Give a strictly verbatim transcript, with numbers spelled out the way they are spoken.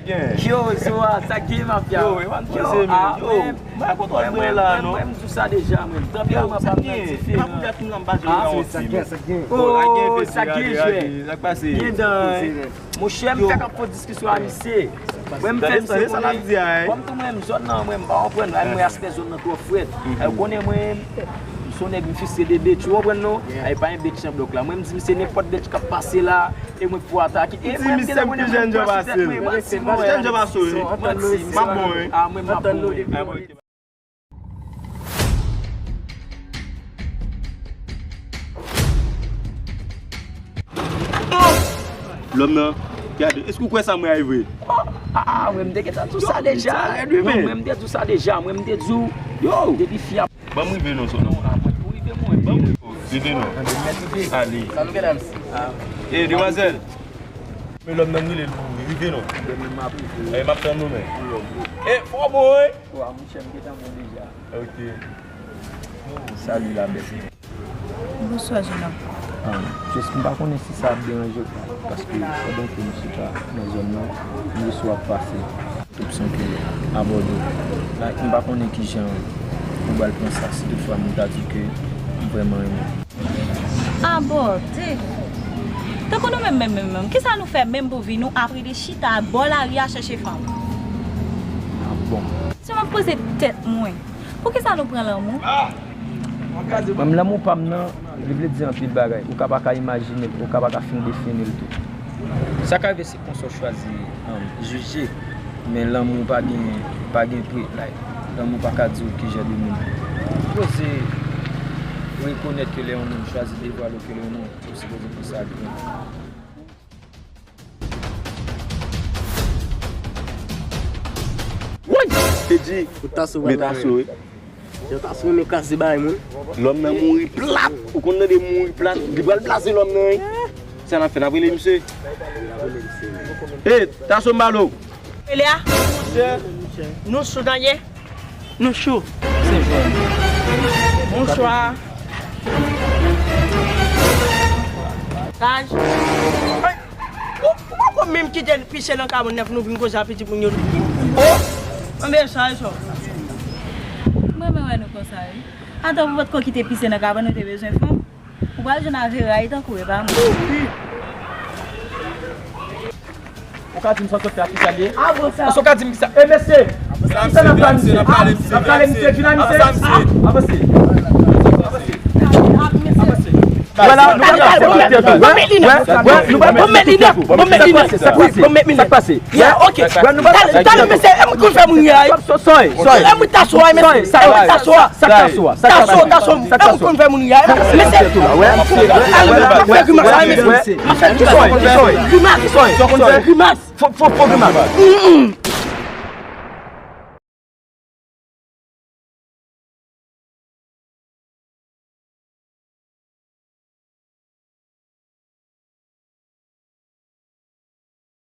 Yo, Zoa, sa k gen mafya? Yo, e pa n panse, men, yo, mwen, mwen, mwen, mwen, mwen, mwen, mwen, mwen di w sa deja, mwen. Tanperaman pa m nan diferan. Oh, sa k gen, jwè? Gen dan, monchè, m fèk ap fè diskisyon a misye. Mwen, m fè misye konnen. Kòm tou mwen, m zòn nan, mwen, m pa konprann. Mwen, aspè zòn nan twò frèt. Ou konnen mwen, m se yon nèg, m fiske de bitch, ou konprann non? Ay pa yon bitch nan blòk la. Mwen, m di misye nenpòt bitch k ap pase la, e mwen k pou atake. E mwen, m gentan konnen mwen, m pase tèt mwen, manti, mwen, manti, mwen. Ah, mwen, m ap bon, wi. Lòm nan, gade, èske ou kwè sa mwen a vre? Ah, mwen, m te gentan di w sa deja. Non, mwen, m te di w sa deja. Mwen, m te di w, yo, depi fi a Ban m rive non, sou non. Ou rive mwen. Ban m rive. Rive non. Ale. Sa nou gen la, mesye? E, demwazèl. Men lòm nan m rele l pou rive non. E, m ap tann nou, men. E, fò bon, wi. Wa, monchè, m gentan bon deja. Ok. Salut, la belle. Bonswa, jenòm. Ah, just, m pa konnen si sa ap deranje w, paske pandan ke m chita nan zòn nan, m resevwa pase. Opsyon ke abòde. Like, m pa konnen kijan ou pral pran sa, si toutfwa m ta di ke m vrèman renmen. Abòde? Tankou nou menm, menm, menm, menm, kisa nou fè menm pou vi nou ap rete chita bò lari a chèche fanm? Ah, bon. Si m ap poze tèt mwen, poukisa nou pran lanmou? Menm lanmou pa m nan, li vle di anpil bagay. Ou ka pa ka imajine l, ou ka pa ka fin defini l tou. Sa ka rive se konsa w chwazi, um, jije, men lanmou pa gen, pa gen pri, like, lanmou pa ka di w ki jan de moun. Ou sipoze rekonèt ke lè yon moun chwazi devwale w ke lè yon moun, ou sipoze pran sa ak grenn. Woy! Te di, ou ta sou, men ta sou, wi. Yo ta sou men kraze bay moun. Lòm nan mouri plat. Ou konn tande mouri plat. Li pral blaze lòm nan, wi. Sa n ap fè, n ap rele misye. E, Taso Mbalo. Rele a. Nou sou nan ye. Nou chou. Bonswa. Kaj. Ou, ou poko menm kite l pise nan kay moun nan pou nou vin koze a pitit moun yo tou. Oh! Anben sa e sa. M renmen wè nou konsa wi. Ata ou potko kite pise nan kay moun, nou te bezwen fanm. Ou pral jwenn avè ray tankou e pa mwen. Ou ka di m sa w sot fè a kisa l ye? Sa w ka di m kisa? E mesye! Kisa n ap pale misye? N ap pale misye, vin a misye. Avanse. Avanse. Avanse. Vwala, nou pral fè tèt ou. Bon, men li nèf. Bon, men li nèf. Bon, men li nèf. Sa k pase? Yeah, ok. Talè, talè, mesye, e mwen konn fè moun ri a. Soy, soy. E mwen ta swa, mesye. E mwen ta swa. Sa k ta swa? Sa k ta swa? Taso, taso, e mwen konn fè moun ri a. Mesye, fè grimas a, mesye. Fè grimas. Grimas. Fò, fò, fò grimas.